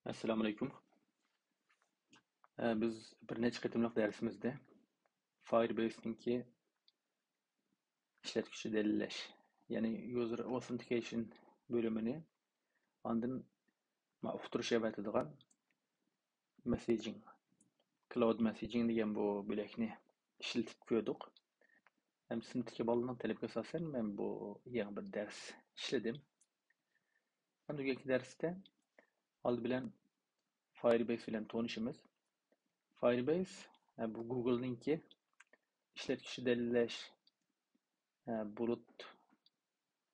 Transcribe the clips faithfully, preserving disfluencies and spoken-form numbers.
ئەسسالامۇئەلەيكۇم. ئە، بىز بىر نەچچە قېتىملىق دەرسىمىزدە Firebase نىڭكى ئىشلەتكۈچى دەلىللەش، يەنى user authentication بۆلۈمىنى، ئاندىن ما ئۇقتۇرۇش ئەۋەتىدىغان messaging، cloud messaging دېگەن بۇ بۆلەكنى ئىشلىتىپ كۆردۇق. ھەم سىنىپتىكى بالىلارنىڭ تەلىپىگە ئاساسەن مەن بۇ يېڭى بىر دەرس ئىشلىدىم. ھەم بۈگۈنكى دەرستە ئالدى بىلەن Firebase بىلەن تونۇشىمىز. Firebase، ئە، بۇ گۇگلنىڭكى ئىشلەتكۈچى دەلىللەش، ئە، بۇلۇت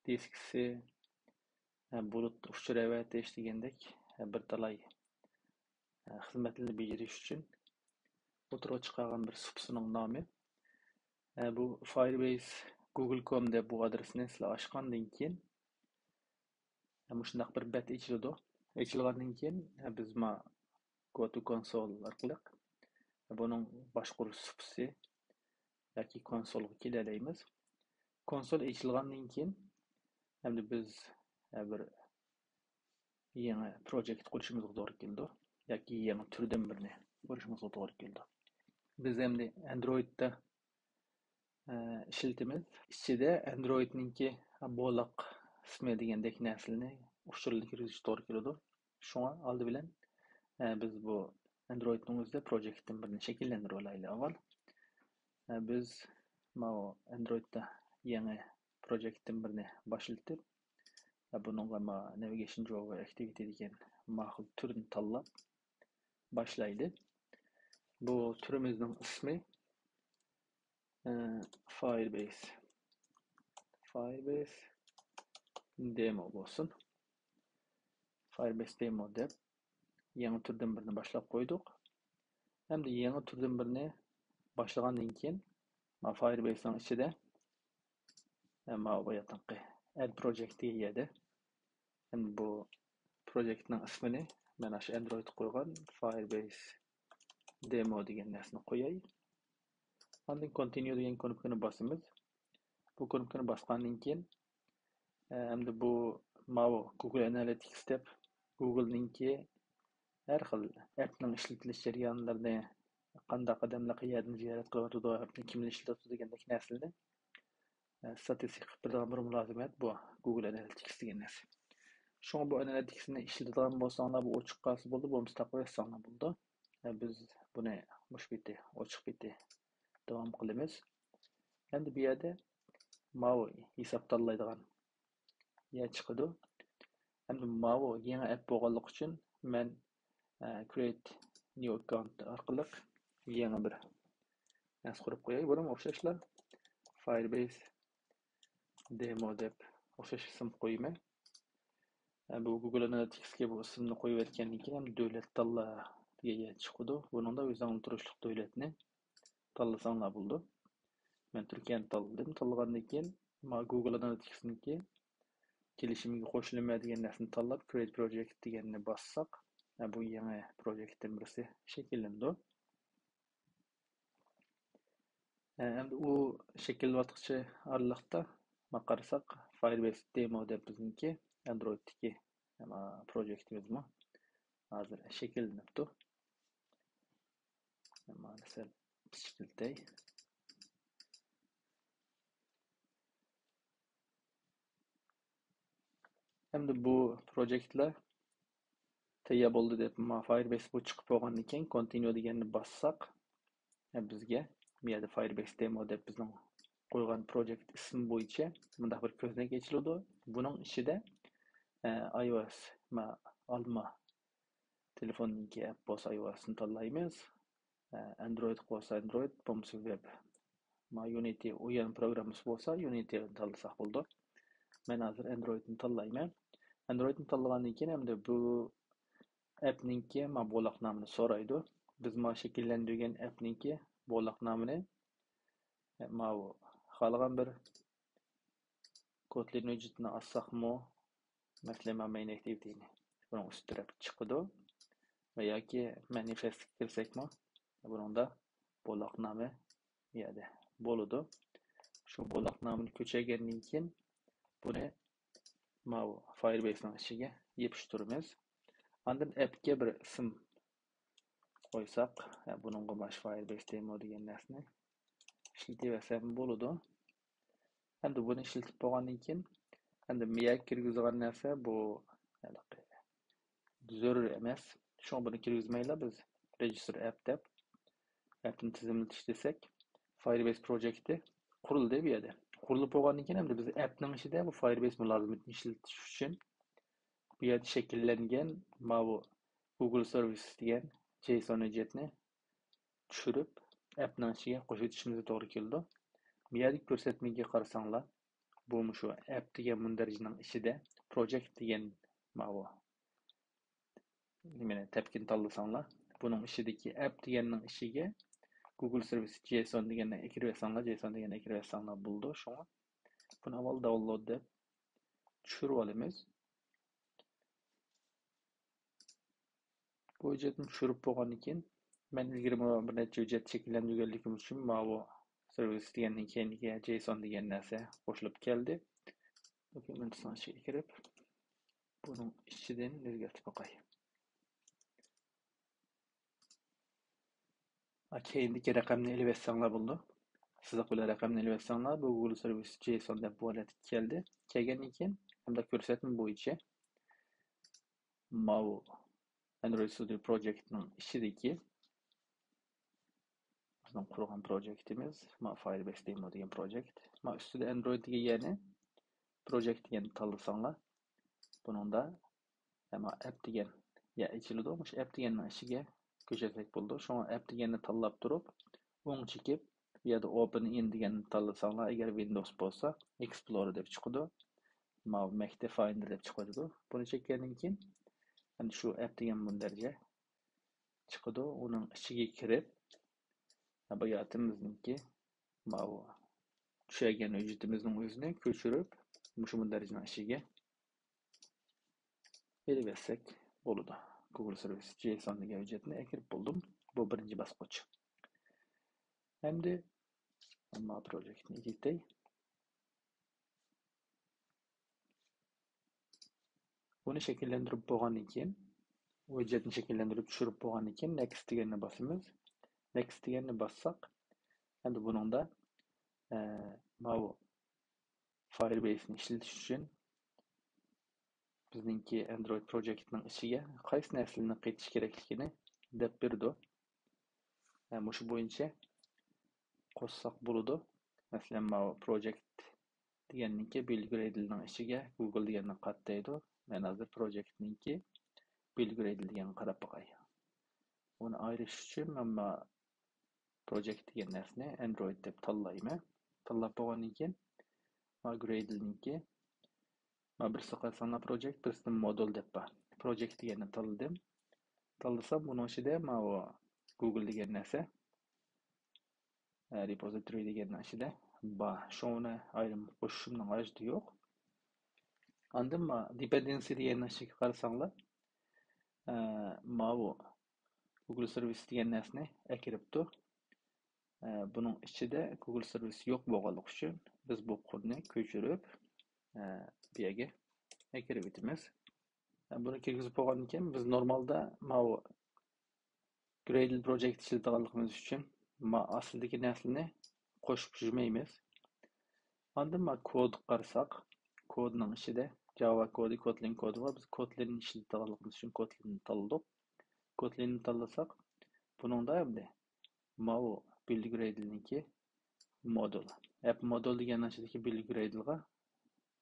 دىسكىسى، ئە، بۇلۇت ئۇچۇر ئەۋەتىش دېگەندەك، ئە، بىر تالاي، ئە، خىزمەتلەرنى بېجىرىش ئۈچۈن ئوتتۇرىغا چىقارغان بىر سۇپىسىنىڭ نامى. ئە، بۇ Firebase google com دەپ بۇ ئادرېسنى سىلەر ئاچقاندىن كېيىن، مۇشۇنداق بىر بەت ئېچىلىدۇ. ئېچىلغاندىن كېيىن، بىز ما go to console ئارقىلىق بۇنىڭ باشقۇرۇش سۇپىسى ياكى كونسولغا كېلەلەيمىز. كونسول ئېچىلغاندىن كېيىن، ئەمدى بىز بىر يېڭى پروجېكت قۇرۇشىمىزغا توغرا كېلىدۇ ياكى يېڭى تۈردىن بىرنى قۇرۇشىمىزغا توغرا كېلىدۇ. بىز ئەمدى ئەندرويدتا ئىشلىتىمىز. ئىچىدە ئەندرويدنىڭكى بولاق ئىسمى دېگەندەك نەرسىلەرنى ئۇچۇرلىرىنى كىرگۈزۈش توغرا كېلىدۇ. شۇڭا ئالدى بىلەن، ئە، بىز بۇ ئەندرويدنىڭ ئۆزىدە پروجېكتتىن بىرنى شەكىللەندۈرۈۋالايلى ئاۋۋال. ئە، بىز ماۋۇ ئەندرويدتا يېڭى پروجېكتتىن بىرنى باشلىتىپ، ئە، بۇنىڭغا ما navigation driver activity دېگەن ماقۇل تۈرنى تاللاپ باشلايلى. بۇ تۈرىمىزنىڭ ئىسمى ئە، Firebase. Firebase demo بولسۇن. Firebase demo دەپ يېڭى تۈردىن بىرنى باشلاپ قويدۇق. ئەمدى يېڭى تۈردىن بىرنى باشلىغاندىن كېيىن، ما Firebaseنىڭ ئىچىدە، ئە، ما باياتىنقى add project دېگەن يەردە، ئەمدى بۇ پروجېكتنىڭ ئىسمىنى مەن ئاشۇ ئەندرويدقا قويغان Firebase demo دېگەن نەرسىنى قوياي. ئاندىن continue دېگەن كۇنۇپكىنى باسىمىز. بۇ كۇنۇپكىنى باسقاندىن كېيىن، ئە، ئەمدى بۇ ماۋۇ Google Analytics دەپ گۇگلنىڭكى ھەر خىل ئەپنىڭ ئىشلىتىلىش جەريانلىرىنى، قانداق ئادەملەر قەيەردىن زىيارەت قىلىۋاتىدۇ، ئەپنى كىملەر ئىشلىتىۋاتىدۇ دېگەندەك نەرسىلەرنى ئە، ستاتىستىكا قىلىپ بېرىدىغان بىر مۇلازىمەت بۇ، گۇگل ئانالىتىكس دېگەن نەرسە. شۇڭا بۇ ئانالىتىكسنى ئىشلىتىدىغان بولساڭلار، بۇ ئوچۇق قالسا بولىدۇ، بولمىسا تاقىۋەتسەڭلار بولىدۇ. ئە، بىز بۇنى مۇشۇ پېتى، ئوچۇق پېتى داۋام قىلىمىز. ئەمدى بۇ يەردە ماۋۇ ھېساب تاللايدىغان يەر چىقىدۇ. ئەمدى ماۋۇ يېڭى ئەپ بولغانلىقى ئۈچۈن مەن، ئە، create new account ئارقىلىق يېڭى بىر نەرسە قۇرۇپ قوياي. بۇنىمۇ ئوخشاشلا Firebase demo دەپ ئوخشاش ئىسىم قويىمەن. ئە، بۇ گۇگل ئانالىتىكسكە بۇ ئىسىمنى قويۇۋەتكەندىن كېيىن ھەم دۆلەت تاللا دېگەن يەر چىقىدۇ. بۇنىڭدا ئۆزۈڭ تۇرۇشلۇق دۆلەتنى تاللىساڭلار بولىدۇ. مەن تۈركىيەنى تاللىدىم. تاللىغاندىن كېيىن، ما گۇگل ئانالىتىكسنىڭكى كېلىشىمگە قوشۇلىمەن دېگەن نەرسىنى تاللاپ، create project دېگەننى باسساق، ھە، بۇ يېڭى پروجېكتتىن بىرسى شەكىللىنىدۇ. ھە، ئەمدى ئۇ شەكىللىنىۋاتقۇچە ئارىلىقتا، ما قارىساق، Firebase demo دەپ بىزنىڭكى ئەندرويدتىكى، ھە، پروجېكتىمىزمۇ ھازىر شەكىللىنىپتۇ. مانا سەل كىچىكلىتەي. ئەمدى بۇ پروجېكتلار تەييار بولدى دەپ، ما Firebase بۇ چىقىپ بولغاندىن كېيىن continue دېگەننى باسساق، ھە، بىزگە بۇ يەردە Firebase demo دەپ بىزنىڭ قويغان پروجېكت ئىسمى بويىچە مۇنداق بىر كۆزنەك ئېچىلىدۇ. بۇنىڭ ئىچىدە، ئە، iOS، ما، ئالما تېلېفوننىڭكى ئەپ بولسا iOSنى تاللايمىز. ئە، ئەندرويد بولسا ئەندرويد، بولمىسا ۋېب. ما يۇنىتى ئويۇن پروگراممىسى بولسا يۇنىتىنى تاللىساق بولىدۇ. مەن ھازىر ئەندرويدنى تاللايمەن. ئەندرويدنى تاللىغاندىن كېيىن ئەمدى بۇ ئەپنىڭكى ما بولاق نامىنى سورايدۇ. بىز ما شەكىللەندۈرگەن ئەپنىڭكى بولاق نامىنى، ئە، ماۋۇ خالىغان بىر كودلىرىنى ھۆججىتىنى ئاچساقمۇ، مەسىلەن، ما مەين ئەكتىۋىتىنى بۇنىڭ ئۈستى تەرەپتە چىقىدۇ. ۋە ياكى مانىفېستقا كىرسەكمۇ، بۇنىڭدا بولاق نامى بۇ يەردە بولىدۇ. شۇ بولاق نامىنى كۆچۈرگەندىن كېيىن، بۇنى ماۋۇ فايربەيسنىڭ ئىچىگە يېپىشتۇرىمىز. ئاندىن ئەپكە بىر ئىسىم قويساق، ھە، بۇنىڭغا باش فايىر بەش دېمو دېگەن نەرسىنى ئىشلىتىۋەرسەم بولىدۇ. ئەمدى بۇنى ئىشلىتىپ بولغاندىن كېيىن، ئەمدى مىيەگە كىرگۈزىدىغان نەرسە بۇ ھېلىقى زۆرۈر ئەمەس. شۇڭا بۇنى كىرگۈزمەيلا بىز رېجىستىر ئەپ دەپ ئەپنى تىزىملىتىش دېسەك، فايىر بەش پروجېكتى قۇرۇلدى بۇ يەردە. قۇرۇلۇپ بولغاندىن كېيىن ئەمدى بىز ئەپنىڭ ئىچىدە بۇ فايىر بەش مۇلازىمىتىنى ئىشلىتىش ئۈچۈن بۇ يەردە شەكىللەنگەن ماۋۇ گۇگل سېرۋىس دېگەن جەيسون ھۆججەتنى چۈشۈرۈپ، ئەپنىڭ ئىچىگە قوشۇۋېتىشىمىزغا توغرا كېلىدۇ. بۇ يەردىكى كۆرسەتمىگە قارىساڭلار، بۇ مۇشۇ ئەپ دېگەن مۇندەرىجىنىڭ ئىچىدە پروجېكت دېگەن ماۋۇ نېمىنى، تەپكىنى تاللىساڭلار، بۇنىڭ ئىچىدىكى ئەپ دېگەننىڭ ئىچىگە گۇگل سېرۋىس جەيسون دېگەننى ئەكىرىۋەتسەڭلار، جەيسون دېگەننى ئەكىرىۋەتسەڭلار بولىدۇ. شۇڭا بۇنى ئاۋۋال داۋنلود دەپ چۈشۈرۈۋالىمىز. بۇ ھۆججەتنى چۈشۈرۈپ بولغاندىن كېيىن، مەن ئىلگىرى بۇ بىر نەچچە ھۆججەت شەكىللەندۈرگەنلىكىم ئۈچۈن، ماۋۇ سېرۋىس دېگەندىن كېيىنكى جەيسون دېگەن نەرسە قوشۇلۇپ كەلدى. دوكۇمېنتنىڭ ئىچىگە كىرىپ، بۇنىڭ ئىچىدىن ئۆزگەرتىپ باقاي. كەينىدىكى رەقەمنى ئېلىۋەتسەڭلار بولىدۇ. سىزىق بىلەن رەقەمنى ئېلىۋەتسەڭلار، بۇ گۇگل سېرۋىس جەيسون دەپ بۇ ھالەتكە كەلدى. كەلگەندىن كېيىن، ھەمدە كۆرسەتمە بويىچە ماۋۇ ئەندرويد ستۇدىيو پروجېكتنىڭ ئىچىدىكى بىزنىڭ قۇرغان پروجېكتىمىز، ما فايىر بەش دېمو دېگەن پروجېكت. ما ئۈستىدە ئەندرويد دېگەن يەرنى پروجېكت دېگەننى تاللىساڭلار، بۇنىڭدا ئەمما ئەپ دېگەن يەر ئېچىلىدۇ. مۇشۇ ئەپ دېگەننىڭ ئىچىگە كۆچۈرسەك بولىدۇ. شۇڭا ئەپ دېگەننى تاللاپ تۇرۇپ، ئوڭ چېكىپ، بۇ يەردە ئوپېن ئىن دېگەننى تاللىساڭلار، ئەگەر ۋىندوۋس بولسا، ئېكسپلورېر دەپ چىقىدۇ. ماۋۇ مەكتە فايندېر دەپ چىقىۋاتىدۇ. بۇنى چەككەندىن كېيىن، ئەمدى شۇ ئەپ دېگەن مۇندەرىجە چىقىدۇ. ئۇنىڭ ئىچىگە كىرىپ، باياتىمىزنىڭكى ماۋۇ چۈشۈرگەن ھۆججىتىمىزنىڭ ئۆزىنى كۆچۈرۈپ، مۇشۇ مۇندەرىجىنىڭ ئىچىگە ئېلىۋەتسەك بولىدۇ. گۇگل سېرۋىس جەيسون دېگەن ھۆججەتنى ئەكىرىپ بولدۇم. بۇ بىرىنچى باسقۇچ. ئەمدى ما پروجېكتنى ئېكىتەي. بۇنى شەكىللەندۈرۈپ بولغاندىن كېيىن، ھۆججەتنى شەكىللەندۈرۈپ چۈشۈرۈپ بولغاندىن كېيىن، نېكىست دېگەننى باسىمىز. نېكىست دېگەننى باسساق، ئەمدى بۇنىڭدا، ئە، ماۋۇ فايىر بەشنى ئىشلىتىش ئۈچۈن بىزنىڭكى ئەندرويد پروجېكتنىڭ ئىچىگە قايسى نەرسىلەرنى قېتىش كېرەكلىكىنى دەپ بېرىدۇ. ئە، مۇشۇ بويىچە قوشساق بولىدۇ. مەسىلەن، ماۋۇ پروجېكت دېگەننىڭكى بىلد گرېدلنىڭ ئىچىگە گۇگل دېگەننى قات دەيدۇ. مەن ھازىر پروجېكتنىڭكى بىلد گرېدل دېگەنگە قاراپ باقاي. ئۇنى ئايرىش ئۈچۈن مەن ما پروجېكت دېگەن نەرسىنى ئەندرويد دەپ تاللايمەن. تاللاپ بولغاندىن كېيىن، ما گرېدلنىڭكى، ما بىرسىگە قارىساڭلار پروجېكت، بىرسىدە مودۇل دەپ بار. پروجېكت دېگەننى تاللىدىم. تاللىسام، بۇنىڭ ئىچىدە ماۋۇ گۇگل دېگەن نەرسە، ئە، رېپوزىتورى دېگەننىڭ ئىچىدە بار. شۇڭا ئۇنى ئايرىم قوشۇشۇمنىڭ ھاجىتى يوق. ئاندىن ما دېپېندېنسى دېگەننىڭ ئىچىگە قارىساڭلار، ئە، ماۋۇ گۇگل سېرۋىس دېگەن نەرسىنى ئەكىرىپتۇ. ئە، بۇنىڭ ئىچىدە گۇگل سېرۋىس يوق بولغانلىقى ئۈچۈن بىز بۇ قۇرنى كۆچۈرۈپ، ئە، بۇ يەرگە ئەكىرىۋېتىمىز. ئە، بۇنى كىرگۈزۈپ بولغاندىن كېيىن بىز نورمالدا ماۋۇ گرېدل پروجېكت ئىشلىتىدىغانلىقىمىز ئۈچۈن ما ئاستىدىكى نەرسىلەرنى قوشۇپ يۈرمەيمىز. ئاندىن ما كودقا قارىساق، كودنىڭ ئىچىدە جاۋا كودى، كوتلىن كودى بار. بىز كوتلىننى ئىشلىتىدىغانلىقىمىز ئۈچۈن كوتلىننى تاللىدۇق. كوتلىننى تاللىساق، بۇنىڭدا ئەمدى ماۋۇ بىلد گرېدلنىڭكى مودۇل. ئەپ مودۇل دېگەننىڭ ئىچىدىكى بىلد گرېدلغا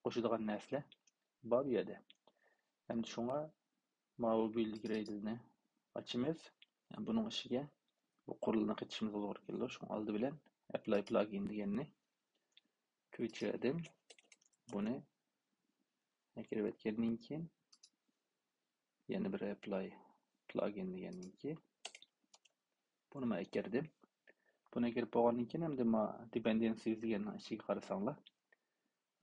قوشىدىغان نەرسىلەر بار بۇ يەردە. ئەمدى شۇڭا ماۋۇ بىلد گرېدلنى ئاچىمىز. بۇنىڭ ئىچىگە بۇ قۇرۇلمىنى قېتىشىمىزغا توغرا كېلىدۇ. شۇڭا ئالدى بىلەن ئەپلاي پلاگىن دېگەننى كۆچۈردۈم. بۇنى ئەكىرىۋەتكەندىن كېيىن، يەنە بىر ئەپلاي پلاگىن دېگەننىڭكى بۇنىمۇ ئەكىردىم. بۇنى ئەكىرىپ بولغاندىن كېيىن، ئەمدى ما دېپېندېنسىز دېگەننىڭ ئىچىگە قارىساڭلار،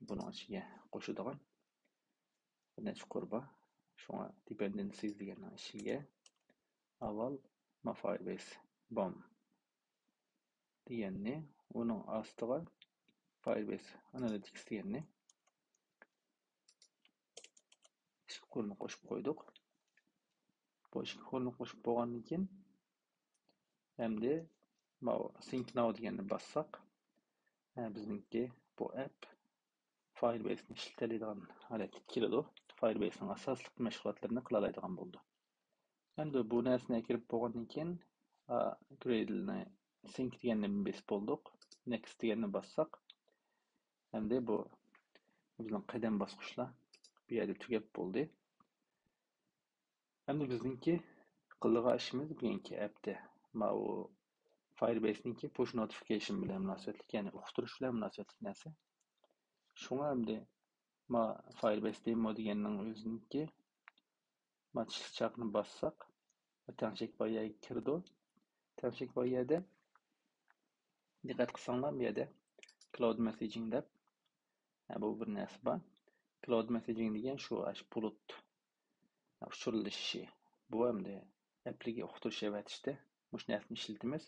بۇنىڭ ئىچىگە قوشىدىغان بىر نەچچە قۇر بار. شۇڭا دېپېندېنسىز دېگەننىڭ ئىچىگە ئاۋۋال ما فايىر بەيس بام دېگەننى، ئۇنىڭ ئاستىغا فايىر بەيس ئانالىتىكس دېگەننى، ئىككى قۇرنى قوشۇپ قويدۇق. بۇ ئىككى كولنى قوشۇپ بولغاندىن كېيىن، ئەمدى ماۋۇ سىنك ناۋ دېگەننى باسساق، ئە، بىزنىڭكى بۇ ئەپ فايربېيسنى ئىشلىتەلەيدىغان ھالەتكە كېلىدۇ. فايربېيسنىڭ ئاساسلىق مەشغۇلاتلىرىنى قىلالايدىغان بولىدۇ. ئەمدى بۇ نەرسىنى ئەكىرىپ بولغاندىن كېيىن، ئا، گرېدلنى سىنك دېگەننى بېسىپ بولدۇق. نېكست دېگەننى باسساق، ئەمدى بۇ بىزنىڭ قەدەم باسقۇچلار بۇ يەردە تۈگەپ بولدى. ئەمدى بىزنىڭكى قىلىدىغان ئىشىمىز بۈگۈنكى ئەپتە ماۋۇ فايربېيسنىڭكى پۇش نوتىفىكېيشن بىلەن مۇناسىۋەتلىك، يەنى ئۇقتۇرۇش بىلەن مۇناسىۋەتلىك نەرسە. شۇڭا ئەمدى ما فايربېيس دېمو دېگەننىڭ ئۆزىنىڭكى ما چىشلىق چاقنى باسساق، تەڭشەك بار يەرگە كىرىدۇ. تەڭشەك بار يەردە دىققەت قىلساڭلار، بۇ يەردە كلاود مەسسېجىڭ دەپ، ھە، بۇ بىر نەرسە بار. كلاود مەسسېجىڭ دېگەن شۇ، ئاشۇ بۇلۇت ئۇچۇرلىشىشى. بۇ ئەمدى ئەپلىكى ئۇقتۇرۇش ئەۋەتىشتە مۇشۇ نەرسىنى ئىشلىتىمىز.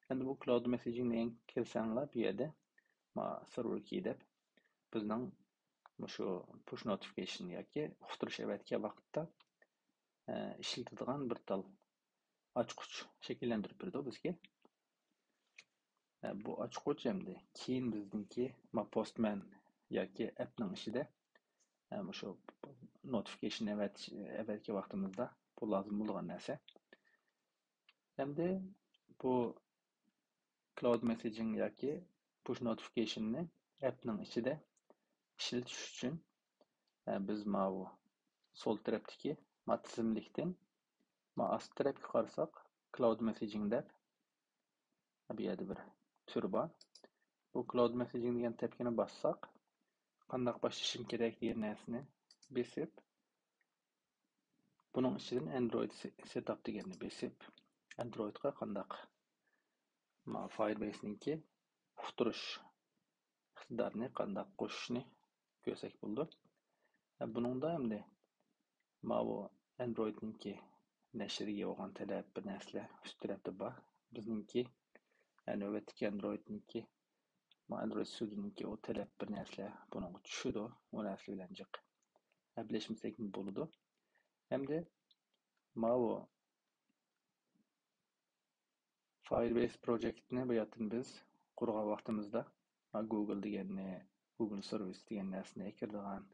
ئەمدى بۇ كلاود مەسسېجىڭ دېگەن كىرسەڭلار، بۇ يەردە ما سېرۋېر كى دەپ بىزنىڭ مۇشۇ پۇش نوتىفىكېيشن ياكى ئۇقتۇرۇش ئەۋەتكەن ۋاقىتتا، ئە، ئىشلىتىدىغان بىر تال ئاچقۇچ شەكىللەندۈرۈپ بېرىدۇ بىزگە. ئە، بۇ ئاچقۇچ ئەمدى كېيىن بىزنىڭكى ما پوستمەن ياكى ئەپنىڭ ئىچىدە، ئە، مۇشۇ نوتىفىكېيشن ئەۋەتىش، ئەۋەتكەن ۋاقتىمىزدا بۇ لازىم بولىدىغان نەرسە. ئەمدى بۇ كلاود مەسسېجىڭ ياكى پۇش نوتىفىكېيشننى ئەپنىڭ ئىچىدە ئىشلىتىش ئۈچۈن، ئە، بىز ماۋۇ سول تەرەپتىكى ما تىزىملىكتىن ما ئاستى تەرەپكە قارىساق، كلاود مەسسېجىڭ دەپ بۇ يەردە بىر تۈر بار. بۇ كلاود مەسسېجىڭ دېگەن تەپكىنى باسساق، قانداق باشلىشىم كېرەك دېگەن نەرسىنى بېسىپ، بۇنىڭ ئىچىدىن ئەندرويد سېتاپ دېگەننى بېسىپ، ئەندرويدقا قانداق ما فايربېيسنىڭكى ئۇقتۇرۇش ئىقتىدارىنى قانداق قوشۇشنى كۆرسەك بولىدۇ. بۇنىڭدا ئەمدى ماۋۇ ئەندرويدنىڭكى نەشرىگە بولغان تەلەپ بىر نەرسىلەر ئۈست تەرەپتە بار. بىزنىڭكى، نۆۋەتتىكى ئەندرويدنىڭكى، ما ئەندرويد ئۈستىدىكى ئۇ تەلەپ بىر نەرسىلەر بۇنىڭغا چۈشىدۇ. ئۇ نەرسىلەر بىلەن جىق ئەپلەشمىسەكمۇ بولىدۇ. ئەمدى ماۋۇ فايربېيس پروجېكتنى بۇ يەردىن بىز قۇرغان ۋاقتىمىزدا، ما گۇگل دېگەننى، گۇگل سېرۋىس دېگەن نەرسىنى ئەكىرىدىغان،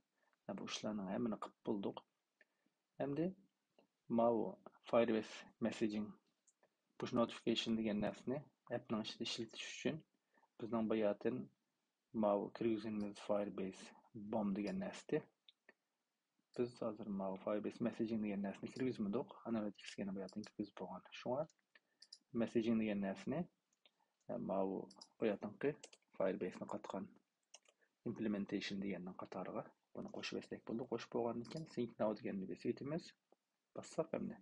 بۇ ئىشلارنىڭ ھەممىنى قىلىپ بولدۇق. ئەمدى ماۋۇ فايربېيس مەسسېجىڭ، پۇش نوتىفىكېيشن دېگەن نەرسىنى ئەپنىڭ ئىچىدە ئىشلىتىش ئۈچۈن بىزنىڭ بۇ يەردىن ماۋۇ كىرگۈزگىنىمىز فايربېيس بوم دېگەن نەرسىدى. بىز ھازىر ماۋۇ فايربېيس مەسسېجىڭ دېگەن نەرسىنى كىرگۈزمىدۇق. ئانالىتىكس دېگەننى بۇ يەردىن كىرگۈزۈپ بولغان. شۇڭا مەسسېجىڭ دېگەن نەرسىنى، ئە، ماۋۇ بۇ يەردىكى فايربېيسنى قاتقان ئىمپلېمېنتېيشن دېگەننىڭ قاتارىغا بۇنى قوشۇۋەتسەك بولىدۇ. قوشۇپ بولغاندىن كېيىن سىنك ناۋ دېگەننى بېسىۋېتىمىز. باسساق ئەمدى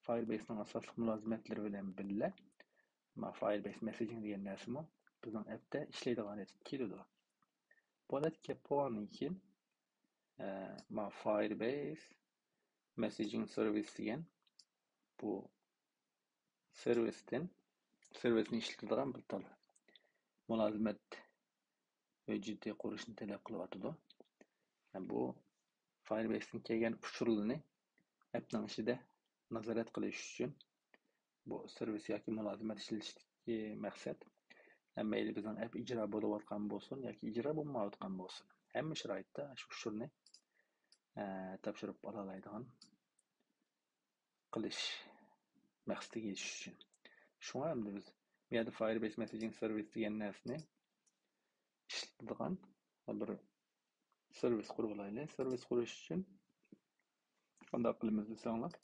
فايربېيسنىڭ ئاساسلىق مۇلازىمەتلىرى بىلەن بىللە، ما فايربېيس مەسسېجىڭ دېگەن نەرسىمۇ بىزنىڭ ئەپتە ئىشلەيدىغان ھالەتكە كېلىدۇ. بۇ ھالەتكە كەپ بولغاندىن كېيىن، ئە، ما فايربېيس مەسسېجىڭ سېرۋىس دېگەن بۇ سېرۋىستىن، سېرۋىسنى ئىشلىتىدىغان بىر تال مۇلازىمەت ھۆججىتى قۇرۇشنى تەلەپ قىلىۋاتىدۇ. بۇ فايربېيستىن كەلگەن ئۇچۇرلارنى ئەپنىڭ ئىچىدە نازارەت قىلىش ئۈچۈن بۇ سېرۋىس ياكى مۇلازىمەت ئىشلىتىشتىكى مەقسەت، مەيلى بىزنىڭ ئەپ ئىجرا بولۇۋاتقان بولسۇن ياكى ئىجرا بولمايۋاتقان بولسۇن، ھەممە شارائىتتا شۇ ئۇچۇرنى، ئە، تاپشۇرۇپ ئالالايدىغان قىلىش مەقسىتىگە يېتىش ئۈچۈن. شۇڭا ئەمدى بىز بۇ يەردە فايربېيس مەسسېجىڭ سېرۋىس دېگەن نەرسىنى ئىشلىتىدىغان بىر سېرۋىس قۇرۇۋالايلى. سېرۋىس قۇرۇش ئۈچۈن قانداق قىلىمىز دېسەڭلار،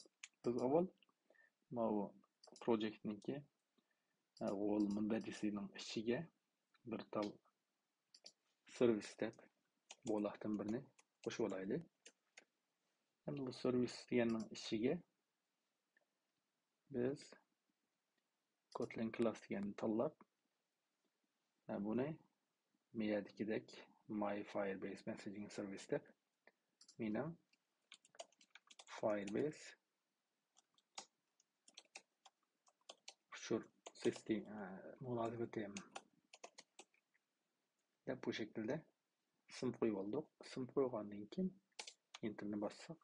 بىز ئاۋۋال ماۋۇ پروجېكتنىڭكى، ئە، غول مۇندەرىجىسىنىڭ ئىچىگە بىر تال سېرۋىس دەپ بۇلاقتىن بىرنى قوشۇۋالايلى. ئەمدى بۇ سېرۋىس دېگەننىڭ ئىچىگە بىز كوتلىن كلاس دېگەننى تاللاپ، ۋە بۇنى مىيەدىكىدەك ماي فايربېيس مەسسېجىڭ سېرۋىس دەپ، مېنىڭ فايربېيس ئۇچۇر سىستېم، ئە، مۇلازىمىتىم دەپ بۇ شەكىلدە ئىسىم قويۇۋالدۇق. ئىسىم قويغاندىن كېيىن ئېنتېرنى باسساق،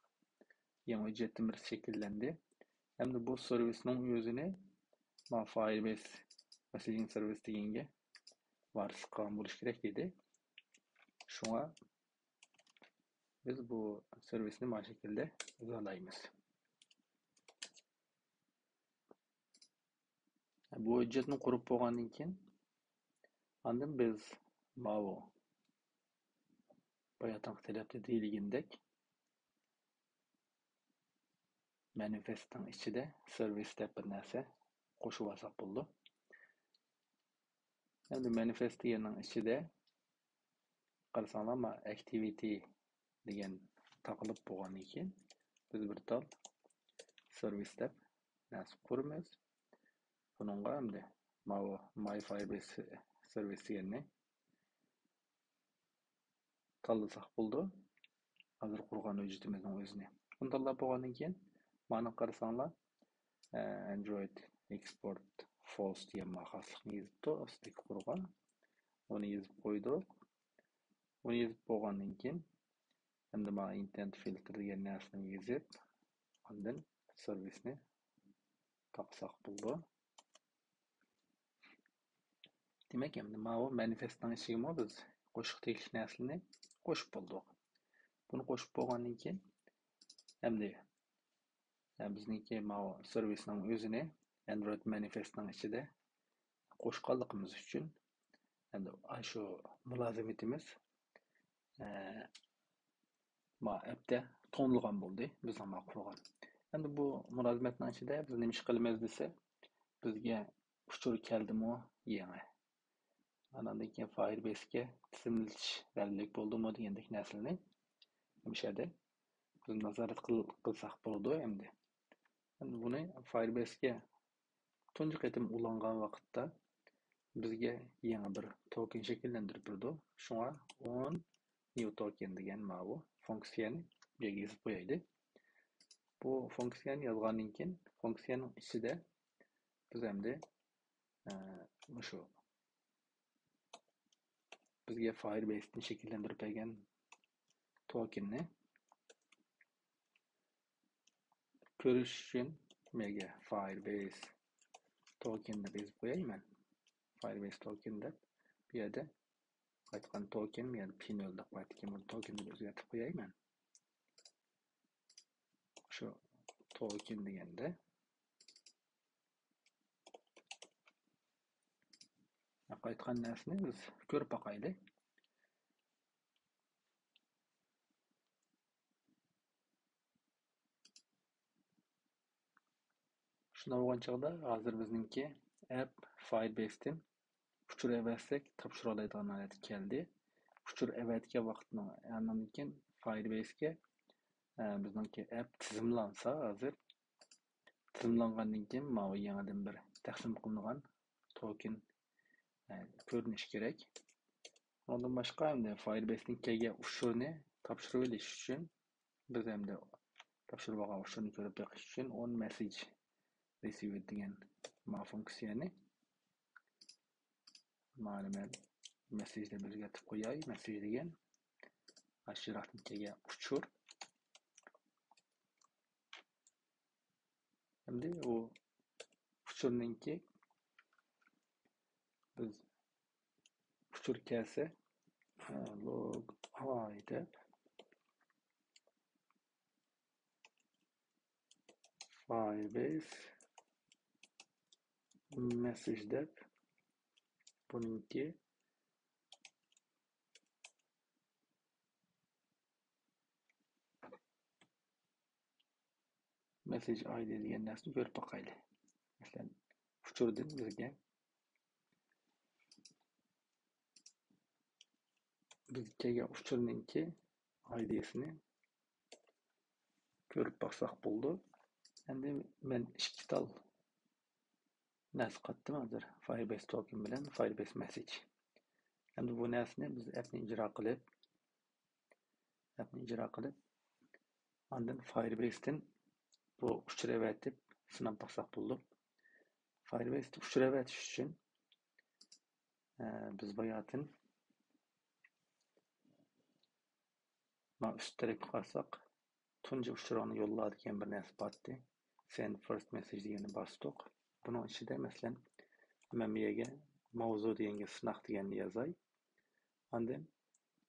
يېڭى ھۆججەتتىن بىر شەكىللەندى. ئەمدى بۇ سېرۋىسنىڭ ئۆزىنى ما فايربېس مېسسېجىڭ سېرۋىس دېگەنگە ۋارىسلىق قىلغان بولۇش كېرەك دېدى. شۇڭا بىز بۇ سېرۋىسنى مانا شەكىلدە ئىزاھلايمىز. بۇ ھۆججەتنى قۇرۇپ بولغاندىن كېيىن، ئاندىن بىز ماۋۇ باياتىنقى تەلەپتە دېيىلگىنىدەك مانىفېستنىڭ ئىچىدە سېرۋىس دەپ بىر نەرسە قوشۇپ ئالساق بولىدۇ. ئەمدى مانىفېست دېگەننىڭ ئىچىدە قارىساڭلار، ما ئەكتىۋىتى دېگەن تاقىلىپ بولغاندىن كېيىن، بىز بىر تال سېرۋىس دەپ نەرسە قۇرىمىز. بۇنىڭغا ئەمدى ماۋۇ ماي فايربېس سېرۋىس دېگەننى تاللىساق بولىدۇ. ھازىر قۇرغان ھۆججىتىمىزنىڭ ئۆزىنى. بۇنى تاللاپ بولغاندىن كېيىن، مانا قارىساڭلار، ئە، ئەندرويد ئېكسپورت فولس دېگەن ما خاسلىقنى يېزىپتۇ ئاستىدىكى قۇرغا. ئۇنى يېزىپ قويدۇق. ئۇنى يېزىپ بولغاندىن كېيىن، ئەمدى ما ئىنتېنت فىلتىر دېگەن نەرسىنى يېزىپ، ئاندىن سېرۋىسنى تاقىساق بولىدۇ. دېمەك، ئەمدى ماۋۇ مانىفېستنىڭ ئىچىگىمۇ بىز قوشۇشقا تېگىشلىك نەرسىلەرنى قوشۇپ بولدۇق. بۇنى قوشۇپ بولغاندىن كېيىن، ئەمدى، ئە، بىزنىڭكى ماۋۇ سېرۋىسنىڭ ئۆزىنى ئەندرويد مانىفېستنىڭ ئىچىدە قوشقانلىقىمىز ئۈچۈن، ئەمدى ئاشۇ مۇلازىمىتىمىز، ئە، ما ئەپتە تونۇلغان بولدى، بىزنىڭ ما قۇرغان. ئەمدى بۇ مۇلازىمەتنىڭ ئىچىدە بىز نېمە ئىش قىلىمىز دېسە، بىزگە ئۇچۇر كەلدىمۇ يېڭى. ئاناندىن كېيىن فايربېسكە تىزىملىتىش رەتلىك بولدىمۇ دېگەندەك نەرسىلەرنى ھەمىشە بىز نازارەت قىل-، قىلساق بولىدۇ ئەمدى. ئەمدى بۇنى فايربېسكە تۇنجى قېتىم ئۇلانغان ۋاقىتتا بىزگە يېڭى بىر توكېن شەكىللەندۈرۈپ بېرىدۇ. شۇڭا ئون نيۇ توكېن دېگەن ماۋۇ فۇنكسىيەنى بۇ يەرگە يېزىپ قويايلى. بۇ فۇنكسىيەنى يازغاندىن كېيىن، فۇنكسىيەنىڭ ئىچىدە بىز ئەمدى، ئە، مۇشۇ بىزگە فايربېستىن شەكىللەندۈرۈپ بەرگەن توكېننى كۆرۈش ئۈچۈن مەگە فايربېس توكېن دەپ يېزىپ قوياي مەن. فايربېس توكېن دەپ بۇ يەردە قايتقان توكېن، يەنى پىنۆل دەپ قوياتتىكەن، بۇنى توكېن دەپ ئۆزگەرتىپ قوياي مەن. شۇ توكېن دېگەندە قايتقان نەرسىنى بىز كۆرۈپ باقايلى. شۇنداق بولغان چاغدا ھازىر بىزنىڭكى ئەپ فايربېستىن ئۇچۇر ئەۋەتسەك تاپشۇرالايدىغان ھالەتكە كەلدى. ئۇچۇر ئەۋەتكەن ۋاقىتنىڭ ئاندىن كېيىن فايربېسكە، ئە، بىزنىڭكى ئەپ تىزىملانسا ھازىر، تىزىملانغاندىن كېيىن ماۋۇ يېڭىدىن بىر تەقسىم قىلىنغان توكېن، ئە، كۆرۈنۈشى كېرەك. ئۇنىڭدىن باشقا ئەمدى فايربېستىن كەلگەن ئۇچۇرنى تاپشۇرۇۋېلىش ئۈچۈن بىز ئەمدى تاپشۇرۇپ ئالغان ئۇچۇرنى كۆرۈپ بېقىش ئۈچۈن ئون مەسسېج رىسىۋېد دېگەن ما فۇنكسىيەنى مانا مەن مەسسېج دەپ ئۆزگەرتىپ قوياي. مەسسېج دېگەن ئاشۇ يىراقتىن كەلگەن ئۇچۇر. ئەمدى ئۇ ئۇچۇرنىڭكى بىز ئۇچۇر كەلسە، لوگ ئاي دەپ فايربېس مەسسېج دەپ بۇنىڭكى مەسسېج ئايدى دېگەن نەرسىنى كۆرۈپ باقايلى. مەسىلەن، ئۇچۇردىن بىزگە، بىزگە كەلگەن ئۇچۇرنىڭكى ئايدىسىنى كۆرۈپ باقساق بولىدۇ. ئەمدى مەن ئىككى تال نەرسە قاتتىم ھازىر، فايربېس توكېن بىلەن فايربېس مەسسېج. ئەمدى بۇ نەرسىنى بىز ئەپنى ئىجرا قىلىپ، ئەپنى ئىجرا قىلىپ، ئاندىن فايربېستىن بۇ ئۇچۇر ئەۋەتىپ سىناپ باقساق بولىدۇ. فايربېستىن ئۇچۇر ئەۋەتىش ئۈچۈن، ئە، بىز باياتىن مانا ئۈست تەرەپكە قارىساق، تۇنجى ئۇچۇرۇڭنى يوللا دېگەن بىر نەرسە بارتتى. send first message دېگەننى باستۇق. بۇنىڭ ئىچىدە، مەسىلەن، مەن بۇ يەرگە ماۋزۇ دېگەنگە سىناق دېگەننى يازاي. ئاندىن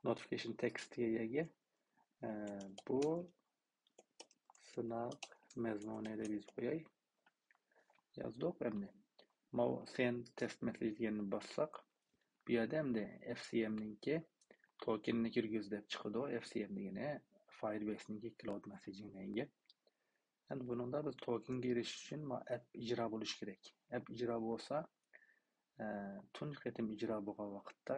notification text دېگەن يەرگە، ئە، بۇ سىناق مەزمۇنى دەپ يېزىپ قوياي. يازدۇق ئەمدى. ماۋۇ send test message دېگەننى باسساق، بۇ يەردە ئەمدى F C M نىڭكى توكېنىنى كىرگۈز دەپ چىقىدۇ. F C M دېگىنى Firebase نىڭكى cloud messaging دېگەن گەپ. ئەمدى بۇنىڭدا بىز توكېنگە ئېرىشىش ئۈچۈن ما app ئىجرا بولۇشى كېرەك. App ئىجرا بولسا، ئە، تۇنجى قېتىم ئىجرا بولغان ۋاقىتتا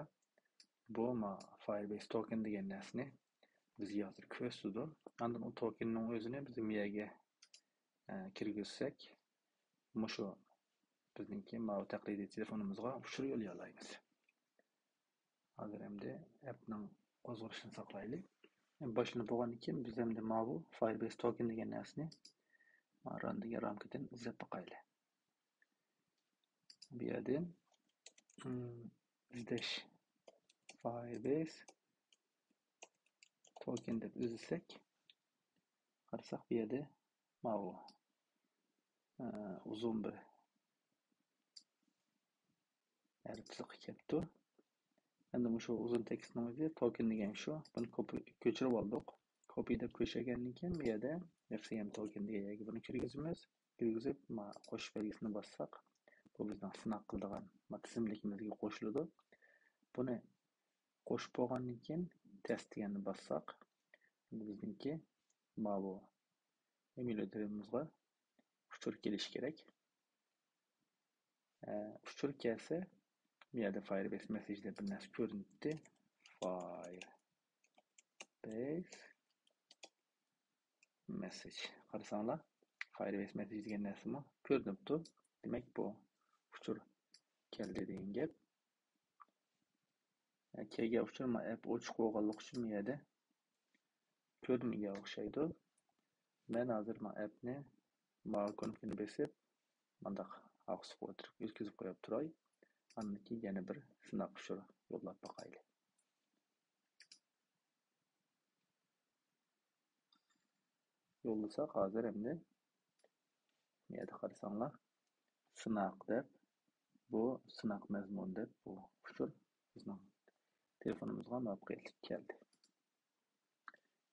بۇ ما Firebase token دېگەن نەرسىنى بىزگە ھازىر كۆرسىتىدۇ. ئاندىن ئۇ توكېننىڭ ئۆزىنى بىز مىيەگە، ئە، كىرگۈزسەك، مۇشۇ بىزنىڭكى ماۋۇ تەقلىدىي تېلېفونىمىزغا ئۇچۇر يوللىيالايمىز. ھازىر ئەمدى ئەپنىڭ قوزغىلىشىنى ساقلايلى. باشلىنىپ بولغاندىن كېيىن بىز ئەمدى ماۋۇ Firebase token دېگەن نەرسىنى run دېگەن رامكىدىن ئىزدەپ باقايلى. بۇ يەردىن، ئىم، ئىزدەش Firebase token دەپ ئىزدىسەك، قارىساق بۇ يەردە ماۋۇ، ئە، ئۇزۇن بىر ھەرپ سىزىقى كەپتۇ. ئەمدى مۇشۇ ئۇزۇن تېكىستنىڭ ئۆزى token دېگەن شۇ. بۇنى كوپى، كۆچۈرۈپ ئالدۇق. Copy دەپ كۆچۈرگەندىن كېيىن بۇ يەردە F C M token دېگەن يەرگە بۇنى كىرگۈزىمىز. كىرگۈزۈپ، ما قوشۇش بەلگىسىنى باسساق، بۇ بىزنىڭ سىناق قىلىدىغان ما تىزىملىكىمىزگە قوشۇلىدۇ. بۇنى قوشۇپ بولغاندىن كېيىن test دېگەننى باسساق، ئەمدى بىزنىڭكى ماۋۇ ئېمۇلياتورىمىزغا ئۇچۇر كېلىشى كېرەك. ئە، ئۇچۇر كەلسە، بۇ يەردە Firebase message دەپ بىر نەرسە كۆرۈنۈپتۇ. Firebase message. قارىساڭلار، Firebase message دېگەن نەرسىمۇ كۆرۈنۈپتۇ. دېمەك، بۇ ئۇچۇر كەلدى دېگەن گەپ. كەلگەن ئۇچۇر ما app ئوچۇق بولغانلىقى ئۈچۈن بۇ يەردە كۆرۈنمىگەن ئوخشايدۇ. مەن ھازىر ما appنى، ما كۇنۇپكىنى بېسىپ، مانداق ئاقسىققا ئولتۇرۇپ ئۆتكۈزۈپ قويۇپ تۇراي. ئاندىن كېيىن يەنە بىر سىناق ئۇچۇر يوللاپ باقايلى. يوللىساق ھازىر ئەمدى، بۇ يەردە قارىساڭلار، سىناق دەپ، بۇ سىناق مەزمۇن دەپ بۇ ئۇچۇر بىزنىڭ تېلېفونىمىزغا مۇۋەپپەقىيەتلىك كەلدى.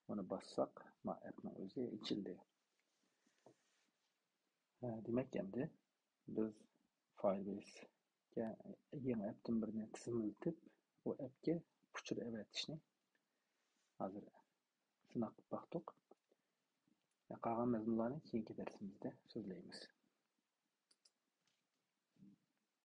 بۇنى باسساق، ما appنىڭ ئۆزى ئېچىلدى. ھە، دېمەك ئەمدى بىز Firebaseكە يېڭى appتىن بىرنى تىزىملىتىپ، ئۇ appكە ئۇچۇر ئەۋەتىشنى ھازىر سىناق قىلىپ باقتۇق. قالغان مەزمۇنلارنى كېيىنكى دەرسىمىزدە سۆزلەيمىز.